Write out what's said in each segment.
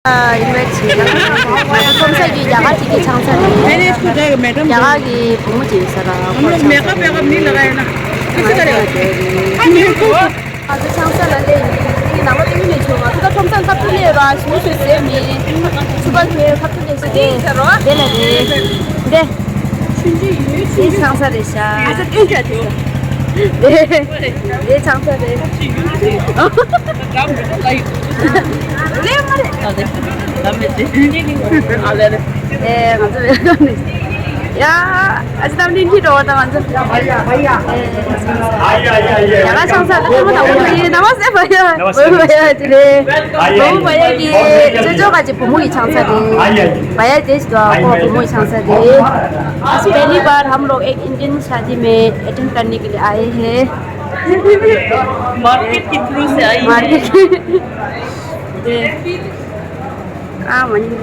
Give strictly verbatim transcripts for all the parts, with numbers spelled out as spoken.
ཨ། ཡིན་པའི་ཆེད་ལ། ཁོང་ཚོ་གི་རྒྱ་གར་གཅིག་གི་ཆང་ས་རེད། मैंने इसको जाएगा मैडम। རྒྱ་གར་གི་བུ་མོ་གཅིག་ཡིན་ས་ར། हम लोग मेकअप वेकअप नहीं लगाया ना। कैसे करेगा? ང་ཚོ་ཆང་ས་ལ་སླེབས་ཡིན། དེ་ནང་པ་ཏིང་ངེ་ཆུ་ང་ཚོ་ད་ཁྲོམ་ས་ཁ་ཐུག་སླེབས་ར་ཞུ་ཞུ་ཟེར་མི་ཆུ་པ་ཁྱོད་ཁ་ཐུག་སླེབས་ཟེར་དེ་དེ་ལ་རེད། དེ་དེ་ཆང་ས་རེད་ཤག་དེ་དེ་ཆང་ས་རེད། ལས་མ་རེད། ཨ་ལས་རེད། ཨེ་ང་ཚོ་ཡ། ཨ་ཅེ་གཏམ་གླེང་གི་འགྲོ་བ་དང་ང་ཚོ། ཡ་ལ་ཆང་ས་ད་ཁོ་མོ་དང་པོ་ཡིན། ནམ་སེ་བ་ཡ། བ་ཡ་དེ་རེད། བུ་མོ་བ་ཡ་གི་ཅོ་ཅོ་ག་ཅིག་བུ་མོ་གི་ཆང་ས་རེད། བ་ཡ་དེ་ཞིག་ཏུ་ཁོ་བུ་མོ་གི་ཆང་ས་རེད། आज पहली बार हम लोग एक इंडियन शादी में अटेंड करने के लिए आए हैं। मार्केट के थ्रू से आई है। मार्केट के। ཨ་མ་ནི།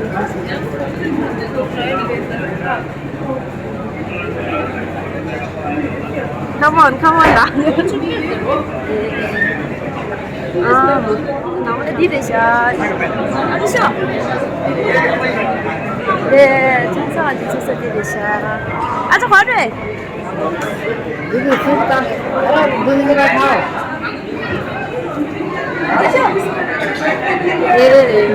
Come on, come on, ལ། ཨ་མ། ནང་ལ་འདི་རེད་ཤག་དེ་ཆང་ས་འདི་ཆང་ས་འདི་རེད་ཤག་ཨ་ཅག་ག་རེད། ཨེ་རེད་རེད།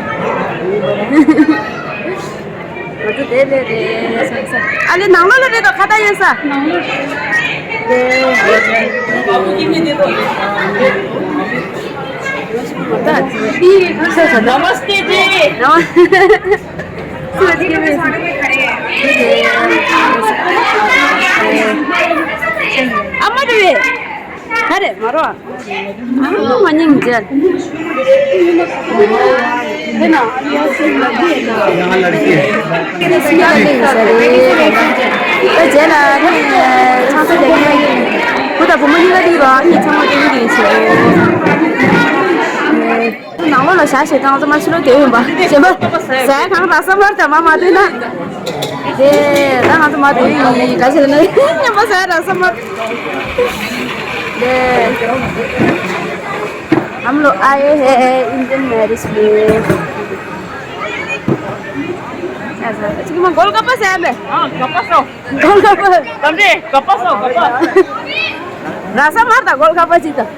ང་ཚོ་དེ་རེད་རེད་ས་ས། ཨ་ལེ་ནང་ལོགས་ལ་རེད་དོ། ཁ་བརྡ་ཡོད་ས། ནང་ལོགས་རེད། नमस्ते जी। नमस्ते। ཨ་མ་རེད། ག་རེ་མ་རོ། ཨ་མ་སྙིང་རྗེ། དེ་ན་ཡ་སི་ལ་དེ་ན། དེ་ན་སི་ཡ་ལ་ཡིན་ས་རེད། ད་རྗེས་ལ་ནི་ཆང་ས་རྒྱག་གི་ཡིན། བུ་དང་བུ་མོ་གཉིས་ཀ་དེ་ཡོད། ཨ་ནི་ཚང་མ་དེ་ཡིན་ཞེས། ནང་ལོགས་ལ་བཞག་ཞེས་དང་ང་ཚོ་མ་ཕྱི་ལོགས་བསྡད་ཡོང་པ་ཞེས་པ། ཟས་གང་རག་ས་མར་དང་མ་མ་བསྡད་ན། དེ་ད་ང་ཚོ་མ་བསྡད་ཡིན། ག་ཞིག་ལ་ན་མཉམ་པ་ཟས་རག་ས་མར། དེ་हम लोग आए हैं इंडियन मैरिज में। ཅིག་མ་གོལ་ཀ་པ་ཟས་མེད། ཨ་ཀ་པ་སོ། གོལ་ཀ་པ། ག་འདྲས་ག་པ་སོ་ག་པ། ར་ས་མར་དང་གོལ་ཀ་པ་ཅིག་དང་།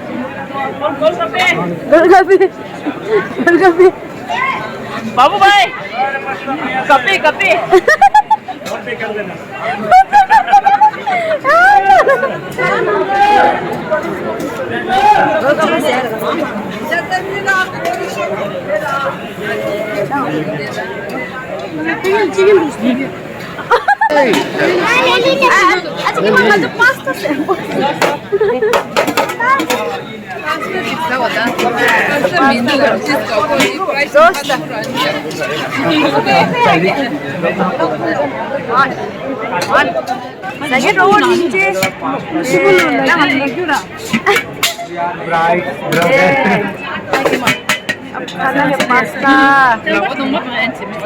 གོལ་ཀ་པེ། གོལ་ཀ་པེ། གོལ་ཀ་པེ། बाबू भाई। कपे कपे। ཟ་གི་འགྲོ་བོ་ལིན་ཅེ། ཁ་ན་ཧེ་པ་སྟ།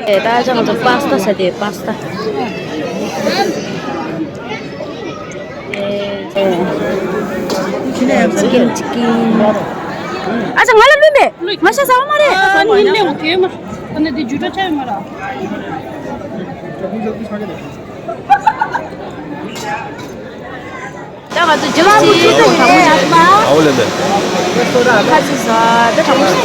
ཨེ་ད་ཅང་ཚོ་པ་སྟ་ཟ་དེ་པ་སྟ། ཨེ་ཅིག་ཀིན་ཅིག་ཀིན། ཨ་ཅག་ང་ལ་བླུན་པས། ང་ཤ་ཟ་བ་མ་རེད། ཨ་ནི་ལེའུ་གེ་མ། ཨ་ནི་དེ་ཇུ་ཏྲ་ཆ་ཡོད་མ་ར། ད་ང་ཚོ་ཇུ་ཅི་ཨའོ་ལེ་མེ། ཁ་ཅིག་ཟ་ད་དྲང་མོ་ཞིག་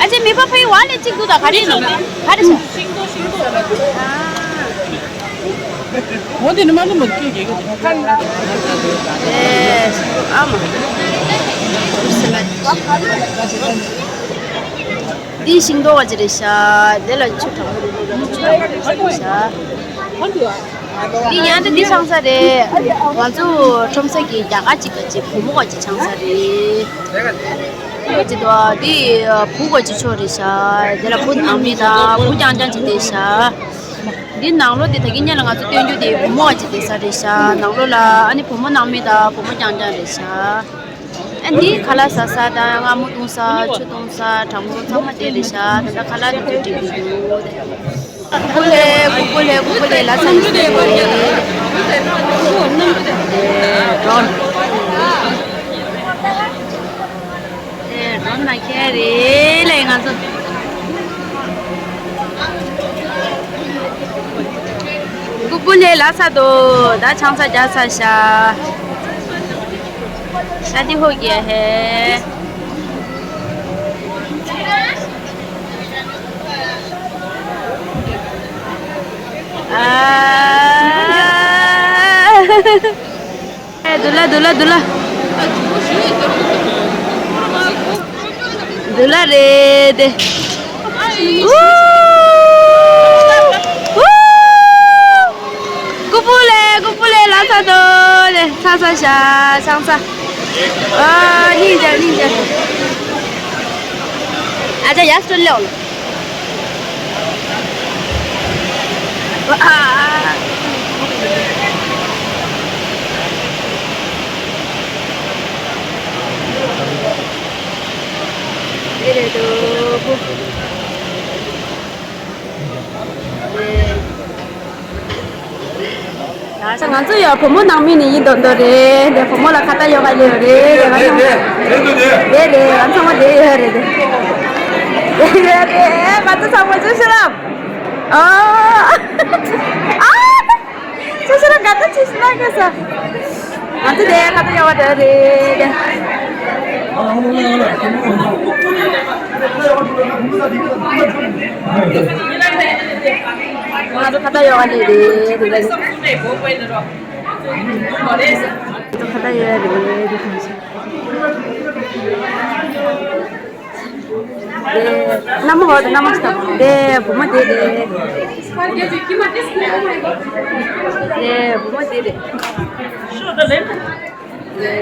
ཨ་ཅེ་མི་པ་ཕ་ཡི་བ་ལེ་གཅིག་འདུག་ད་ག་རེ་ནོ་ག་རེ་ཤ། འོ་དེ་ནི་མ་གི་མ་གི་གི་གི། ཨེ་ཨ་མ། འདི་ཤིང་ཏོག་ག་ཅི་རེད་ཤག་དེ་ལ་ཆུ་གྲང་མོ་རེད་འདུག་ཆུ་གྲང་མོ་རེད་ཤག་འདི་ཡང་འདི་འདི་ཆང་ས་རེད། ང་ཚོ་ཁྲོམ་ས་གི་རྒྱ་གར་གཅིག་ག་ཅིག་བུ་མོ་ག་ཅིག་ཆང་ས་རེད། འདི་འདི་བུ་ག་ཅིག་ཆོག་རེད་ཤག་དེ་ལ་བུ་ནང་མི་དང་བུ་རྐྱང་རྐྱང་ཅིག་རེད་ཤག་འདི་ནང་ལོགས་དེ་ད་གིན་སྔོན་ལ་ང་ཚོ་སྟོན་རྒྱུ་དེ་བུ་མོ་བ་ཅིག་བསྡད་ས་རེད་ཤག་ནང་ལོགས་ལ་ཨ་ནི་བུ་མོ་ནང་མི་དང་བུ་མོ་རྐྱང་རྐྱང་རེད་ཤག་ཨ་ནི་ཁ་ལག་ཟ་ས་དང་མངར་མོ་བཏུང་ས་ཆུ་བཏུང་ས་གྲང་མོ་ཚང་མ་དེ་རེད་ཤག་ད་ལྟ་ཁ་ལག་དེ་ཚོ་སྒྲིག་གི་འདུག་ཀུ་ཀུ་ལེ་ཀུ་ཀུ་ལེ་ལ་ས་ཡིན་ཟེར་ཏེ། ཨེ་ཌོན། ཁྱེད་རེད་ལས་ང་ཚོ། ཀུ་པུ་ལེ་ལ་ས་དོ་ད་ཆང་ས་རྒྱ་ས་ཤ། ཤ་དི་ཧོ་གི་ཧེ། ཨ། དུ་ལ་དུ་ལ་དུ་ལ། དུ་ལ་རེད་དེ། ཨུ། ཨུ། ཀུ་པུ་ལེ་ཀུ་པུ་ལེ་ལ་ས་དོ་ལེ་ས་ས་ཤ་ཆང་ས། ཨ་སྙིང་རྗེ་སྙིང་རྗེ། ཨ་ཅག་ཡར་སྤྲོད་ལེའོ། ང་ཚོ་ཡང་བུ་མོ་ནང་མི་ནི་ཡིན་མདོག་མདོག་རེད། དེ་བུ་མོ་ལ་ཁ་ཏ་ཡོ་ག་ཡོད་རེད། དེ་ང་ཚོ་དེ་རེད། ང་ཚང་མ་དེ་ཡོད་རེད། དེ་དེ་ཡོད་རེད། ང་ཚོ་ཚང་མ་ཅི་ཤེས་རམ། ཨ་ཨ་ཅི་ཤེས་རམ། ག་ད་ཅི་ཤེས་ན་ག་ས། ང་ཚོ་དེ་ཁ་ཏ་ཡོ་ག་དེ་རེད། ང་ཚོ་ཁ་ཏ་ཡོ་ག་ནི་རེད། དེ་ང་ཚོ་ཁ་ཏ་ཡོ་ག་རེད། དེ་གང་ཞིག་དེ་མནའ་མ་འོ་དེ་མནའ་མ་ཞིག་དང་། དེ་བུ་མོ་དེ་རེད། དེ་བུ་མོ་དེ་རེད། དེ་དེ་རེད།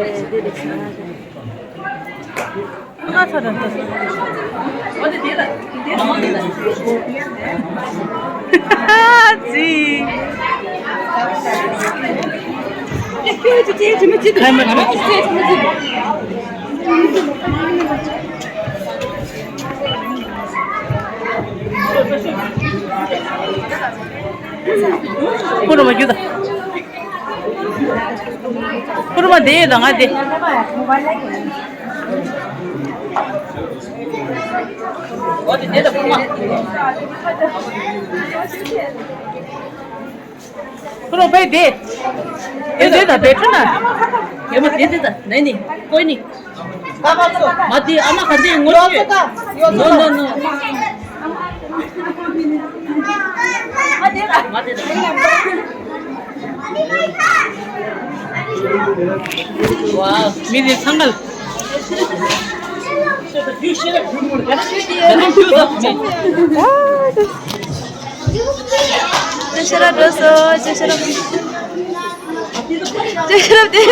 ཁུ་རུ་མ་རྒྱུ་ད། ཕུར་མ་དེ་ཡོད་ད་ང་དེ། འོ་དེ་དེ་ད་ཕུར་མ། ཕུར་མ་བས་དེ། དེ་དེ་ད་བེ་ཕྲུ་ན། ཡོད་མ་དེ་དེ་ད་ནས་ནི་ཀོས་ནི། མ་དེ་ཨ་མ་ག་དེ་ངོ་ཤེས། ནོ་ནོ་ནོ། མ་དེ་ད། ཝའོ། མི་དེ་ཚང་མ། ཅེ་ཤེས་རབ་འགྲོ་སོང་། ཅེ་ཤེས་རབ། ཅེ་ཤེས་རབ་དེ།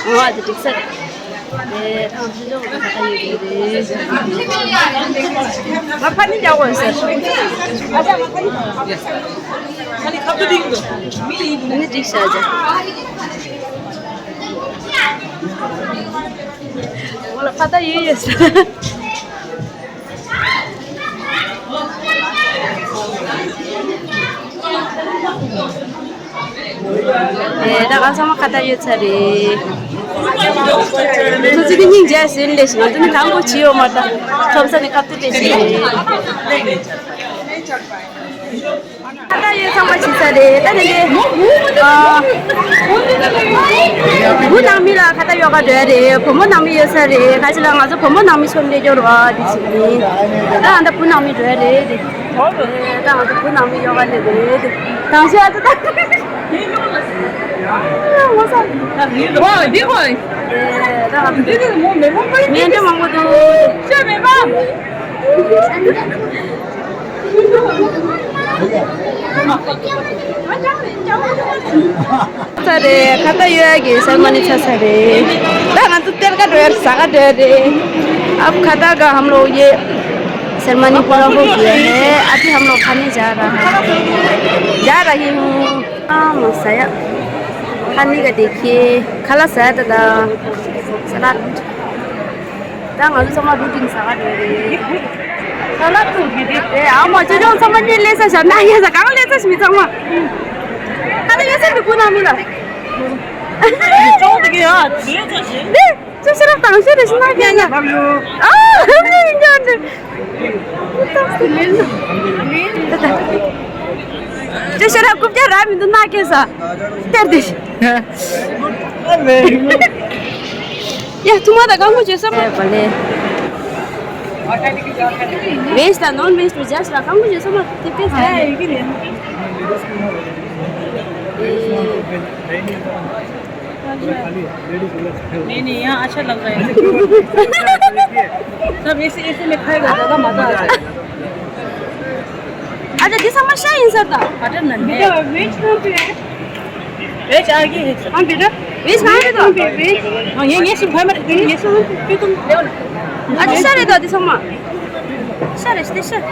ཨོ་ཨ་ཅེ་འགྲིག་ས་རེད། དེ་ཐང་ཆུ་ལོག་གི་ཁ་ཡོད་ཀྱི་རེད། ང་ཕ་ནི་རྒྱག་དགོས་ཟེར། ཨ་ཅག་ང་ཕ་ནི། ཨ་ནི་འགྲིག་ཤག་ཅག་ང་ལ་ཁ་ཏ་ཡོད་ཡོད་ཟེར། ཨེ་ད་ག་ཚང་མ་ཁ་ཏ་ཡོད་ཚར་རེད། ཁོ་ཚོ་གི་སྙིང་རྗེ་ཟིན་ལས་ཤིག་ང་ཚོ་ནི་གང་གོ་ཅི་ཡོད་མ་ད་ཁམས་ས་ནི་ཁ་ཏུ་དེ་ཤིག་རེད། ཁ་ཏ་ཡོད་ཚང་མ་བྱེད་ཚར་རེད། ད་ནི་ཨ་བུ་ནང་མི་ལ་ཁ་ཏ་ཡོད་ག་འགྲོ་ཡ་རེད། བུ་མོ་ནང་མི་ཡོད་ས་རེད། ཁ་ཅིག་ལ་ང་ཚོ་བུ་མོ་ནང་མི་ཚོ་འདྲེ་སྐྱོར་བ་དེ་ཅིག་ཡིན། ད་ང་ད་བུ་ནང་མི་འགྲོ་ཡ་རེད་དེ། ད་ང་ཚོ་བུ་ནང་མི་ཡོད་ག་ལེ་རེད་དེ། དང་ཤོས་ཨ་ཙི་ད། ངོ་ས། ཝ་འདི་ཧོ། ད་ང་ཚོ་འདི་འདི་མོ་མེ་མོ་པ་མེ་འདི་མང་པོ་འདུག་ཤོད་མེ་པ། ཚར་རེད། ཁ་ཏ་ཡོད་ཡ་གི་སེར་མ་ནི་ཚར་ཚར་རེད། ད་ང་ཚོ་གཏེར་ཁ་འགྲོ་ཡ་ཟ་ཁ་འགྲོ་ཡ་རེད། ཨབ་ཁ་ཏ་ག་ཧམ་ལོ་ཡེ། སེར་མ་ནི་པུ་ར་ཧོ་གི་ཡ་ཧེ། ཨ་ཏི་ཧམ་ལོ་ཁ་ནི་ཇ་ར། ཇ་ར་ཧི་ཧུ། ཨ་མ་ཟ་ཡ། ཁ་ནི་ག་དེ་ཁེ། ཁ་ལ་ཟ་ཡ་ད་ད། ས་ལ། ད་ང་ཚོ་ཚང་མ་རུ་ཏིང་ཟ་ག་འགྲོ་རེད། ད་ལ་ཏུ་གི་དེ་དེ་ཨ་མ་ཅོ་ཅོ་ཚང་མ་ནི་ལས་ས་ཤ་ན་ཡ་ས་གང་ལས་ས་ཤ་མི་ཚང་མ། ད་ལ་ཡ་ས་མི་ཀུ་ན་མི་ལ། ཅོ་དེ་གི་ཡ་ལས་ས་ཤ། ཅོ་ཤེས་རབ་དང་ཤེས་རེ་ཤི་ན་ཁྱེད་ཡ། ཨ་ཧ་ལེ་ཡིན་ཀྱང་འདྲི། ཅོ་ཤེས་རབ་རྐུབ་བཀྱག་རག་མི་འདུག་ན་ཁྱེད་ས། སྟེར་དེ་ཤི། ཡ་ཐུག་མ་ད་གང་མོ་བྱོས་སམ། ཨེ་བ་ལེ། ཝེཇ་དང་ནོན་ཝེཇ་དུ་ཇ་ཤི་ར་གང་མོ་བྱོས་སམ་ཐིག་ཏེ་ས། ཡ་ཡི་གེ་ལེ། नहीं, नहीं, यहाँ अच्छा लग रहा है। सब ऐसे, ऐसे में खाएगा, ज़्यादा मज़ा आ जाएगा। अच्छा, दिस हमारा शाही सर था। बटर नान है। बेटा, वेज कहाँ पे है? वेज आगे है सर। हाँ, बेटा। वेज कहाँ पे था? वेज। हाँ, ये, ये सब खाए, मैं, ये सब, फिर तुम ले आओ ना। अच्छा, शाही था, दिस हमारा। शाही, शाही, शाही।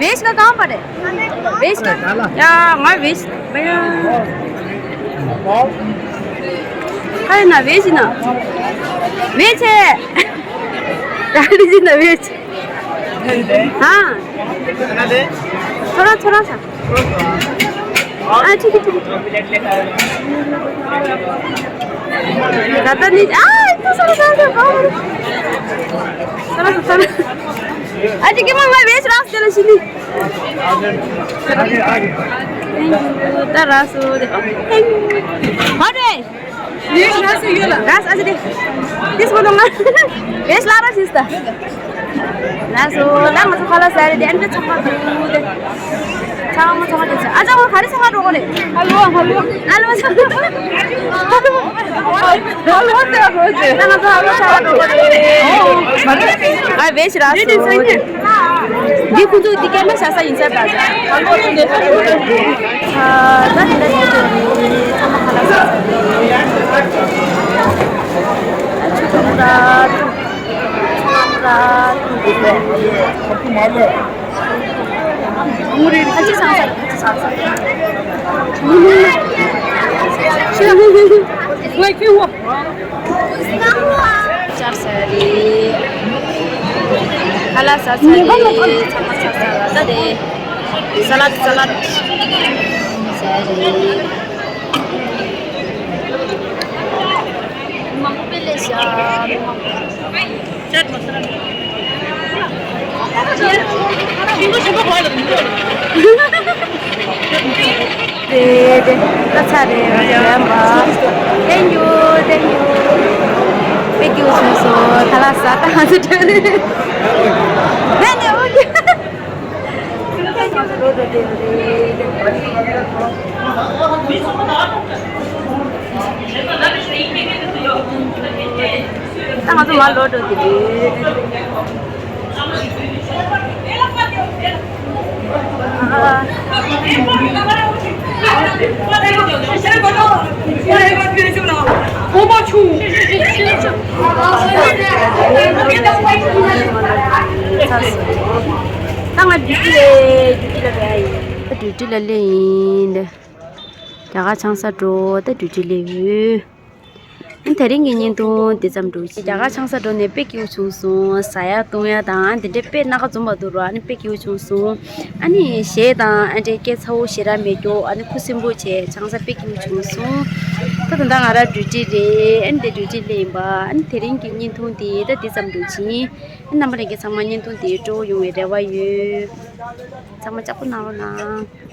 वेज का कहाँ पर है? वेज का? या, मैं वेज। भैया। है ना, वेज ना। वेज है। गाड़ी जी ना, वेज। हाँ। थोड़ा, थोड़ा सा। हाँ, ठीक है, ठीक है। ज़्यादा नहीं। आ, इतना सारा डाल दो, बाप रे। थोड़ा सा, थोड़ा। आ, ठीक है, मैं, मैं वेज रास दे रहा हूँ। Thank you. Tara su de. Thank you. Hore. Ras aja de. This one nga. Yes, lara sista. Ras, la ma khala sare de ante chakma de. Chama chama de. Aja ko khari sa ro le. Alwa, alwa. Alwa. ཨ་ཝེ་ཤི་ར་སོ། འདི་ཁོ་ཚོ་འདི་སྐད་མ་བཤད་ས་ཡིན་ས་ད། ཨ་ད་འདི་འདྲ་བྱས་ཏེ་ཚང་མ་ཁ་ལག་ཟ་ས་རེད། ཨ་ཆུ་ཁམ་ར། ཁམ་ར། ཁ་ཅིག་སང་ས་རེད། ཁ་ཅིག་སང་ས་རེད། ཤི་ལ་ཤི་ལ་ཤི་ལ། ཅར་ས་རེད། ཁ་ལག་ཟ་ས་རེད། ཚང་མ་ཟ་ས་ལ་ད་རེད། ས་ལད་ས་ལད་ཟ་རེད། མང་པོ་དཔེ་ལས་ཤ། དེ་དེ་ད་ཚར་རེད། རེད་པ། Thank you, thank you. དཔེ་སྐྱིད་པོ་བྱུང་སོང་། ཁ་ལག་ཟ་ད་ང་ཚོ་འགྲོ་རེད། ད་ནས་འོ་ཀེ། ད་ང་ཚོ་མར་ལོག་འགྲོ་གི་རེད། ད་ང་ཌིའུ་ཊི་ལ། ཌིའུ་ཊི་ལ་སླེབས་ཡིན། རྒྱ་གར་ཆང་ས་འགྲོ། ད་ཌིའུ་ཊི་སླེབས་ཡོད། ཨ་དེ་རིང་གི་བརྙན་ཐུང་འདི་ཙམ་འགྲོ། རྒྱ་གར་ཆང་ས་འགྲོ་ནས་དཔེ་སྐྱིད་པོ་བྱུང་སོང་། ཟ་ཡ་བཏུང་ཡ་དང་ཨ་འདི་འདྲའི་དཔེ་སྣ་ཁ་འཛོམས་པ་འདུག་ར། ཨ་ནི་དཔེ་སྐྱིད་པོ་བྱུང་སོང་། ཨ་ནི་གཞས་དང་ཨ་འདྲའི་སྐད་ཚ་བོ་ཞེ་དྲག་མེད་རྒྱུ། ཨ་ནི་ཁུ་སིམ་པོ་བྱས། ཆང་ས་དཔེ་སྐྱིད་པོ་བྱུང་སོང་། ད་ད་ལྟ་ང་རང་ཌིའུ་ཊི་རེད། ཨ་ནི་དེ་ཌིའུ་ཊི་སླེབས་ཡིན་པ། ཨ་ནི་དེ་རིང་གི་བརྙན་ཐུང་འདི་ད་འདི་ཙམ་འགྲོ་ཕྱིན། ཨ་རྣམ་པ་ལྷན་རྒྱས་ཚང་མ་བརྙན་ཐུང་འདི་སྤྲོ་པོ་ཡོང་བའི་རེ་བ་ཡོད། ཚང་མ་ལྕགས་པོ་གནང་རོགས་གནང་།